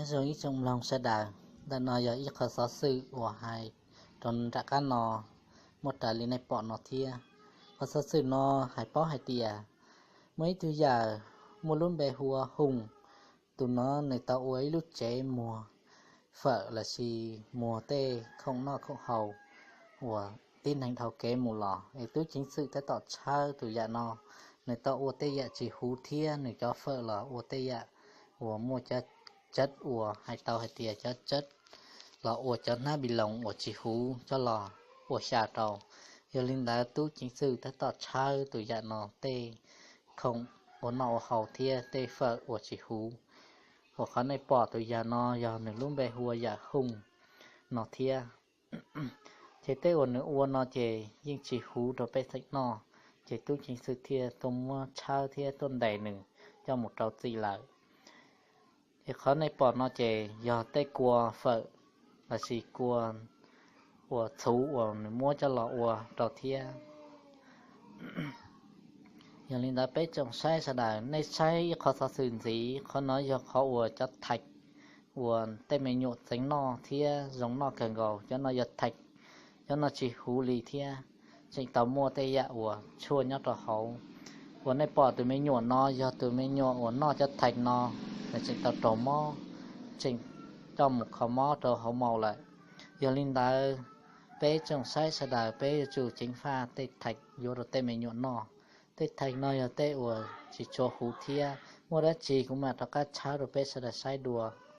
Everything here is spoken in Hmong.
Zoo ib tsoom mloog sawv daws, ntawm no yog ib qhov xov xwm uas hais rau nram qab no muaj raws li nej pom no thiab. Qhov xov xwm no hais paub hais tias muaj ib tug yawm muaj lub npe hu ua Hooj. Tus no nws tau ua ib lub tsev muag fawm lossis muag tej khoom noj khoom haus uas tib neeg dhau kev mus los, es tub ceev xwm tab tom tshawb tus yawm no, nws tau ua tej yam tsis huv thiab nws cov fawm los ua tej yam uas muaj cov tsab uas hais tau hais tias cov tsab los ua cov hnab npi loos uas tsis huv coj los ua xya rau. Yog li ntawd tub ceev xwm tab tom tshawb tus yawm no tej khoom ua noj ua haus thiab tej fawm uas tsis huv. Uas qhov nej pom tus yawm no yog nws lub npe hu ua yawm Hooj no thiab. Ces tej uas nws ua no ces yeej tsis huv rau pej xeem noj, ces tub ceev xwm thiaj tuaj muab tshawb thiab tuaj ntes nws coj mus rau txim lawm. Es qhov nej pom no ces yog tej kua fawm lossis kua uas txhuv uas nws muab coj los ua rau thiab. Yog li ntawd peb tsoom saib sawv daws, nej saib ib qhov xov xwm ntxiv, qhov no yog qhov uas cov thais uas tej me nyuam txeev noj thiab zoo noj kawg nkaus, cov no yog thais, cov no tsis huv li thiab tseem tau muaj tej yam uas tshuaj nyob rau hauv. Uas nej pom tus me nyuam no yog tus me nyuam uas noj cov thais no, nws tseem tau raug mob, tseem coj mus kho mob rau hauv maus lawm. Yog li ntawd, peb tsoom saib sawv daws peb yuav tsum ceev faj tej thais yuav rau tej me nyuam noj. Tej thais no yog tej uas tsis tshua huv thiab, muaj dab tsi kuv mam rov qab tshawb rau peb sawv daws saib dua.